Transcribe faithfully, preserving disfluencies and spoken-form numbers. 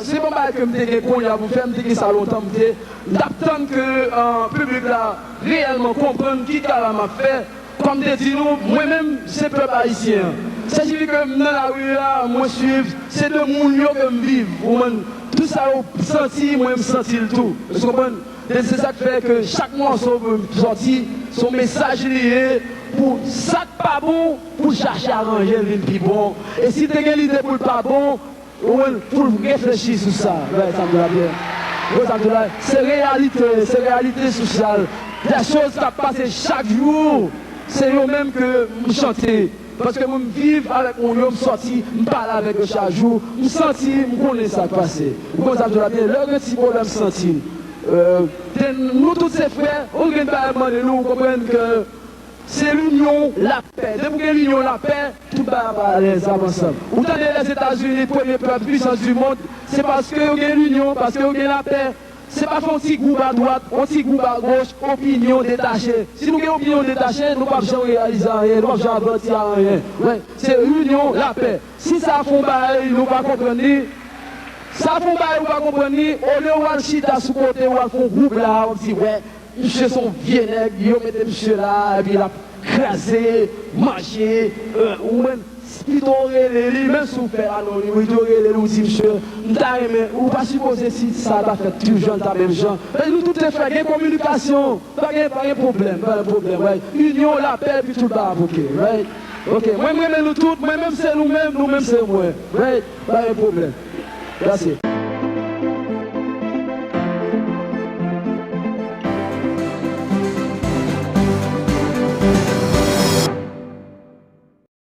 Se pa yon bagay ke m te gen kounye a pou m fè, m te gen sa lontan, m te, m t ap tann ke, euh, piblik la reyèlman konprann ki travay m ap fè. Kòm m te di nou, mwen menm, se pèp ayisyen an. Sètifike m nan lari a, mwen swiv, se de moun yo ke m viv. Ou konprann? Tout sa yo santi, mwen m santi l tou. Ou konprann? E se sa k fè ke chak mòso ke m sòti, se yon mesaj li ye pou sa k pa bon, pou l chache aranje l vin pi bon. E si l te gen lide pou l pa bon, ou konprann, pou l reflechi sou sa. Right, sa m di la byen. Wi, sa m di la, se reyalite, se reyalite sosyal. De choz k ap pase chak jou, se yo menm ke m chante. Paske mwen m viv avèk moun yo, m sòti, m pale avèk yo chak jou, m santi, m konnen sa k pase. Ou konn sa m di la byen, lè w gen ti pwoblèm santi, euh, te, nou tout se frè, ou gen bagay mande nou, ou konprann ke se linyon, lapè. Depi w gen linyon, lapè, tout bagay ap alèz, ap ansanm. Ou tande Lèzetazini, premye pwisans di mond, se paske yo gen linyon, paske yo gen lapè. Se pa fè yon ti gwoup adwat, yon ti gwoup agoch, opinyon detache. Si nou gen opinyon detache, nou p ap janm reyalize anyen, nou p ap janm avanse a anyen. Wè, se linyon, lapè. Si sa fè yon bagay, nou pa konprann li, sa fè yon bagay, ou pa konprann li, olye w al chita sou kote, w al fè yon gwoup la, w ap di, wè, misye se yon vye nèg, yo mete misye la, epi l ap kraze, manje, euh, ou konprann? Pito w rele li, menm si w fè anonim, pito w rele li, ou di, "Misye, m ta renmen," ou pa sipoze, si sa ta fèt tou jan, ta menm jan. Men nou tout se frè, gen kominikasyon, pa gen, pa gen pwoblèm, pa gen pwoblèm, right? Inyon, lapè, epi tout bagay ap oke, right? Oke, mwen, m renmen nou tout, mwen menm se nou menm, nou menm se mwen, right? Pa gen pwoblèm. That's it.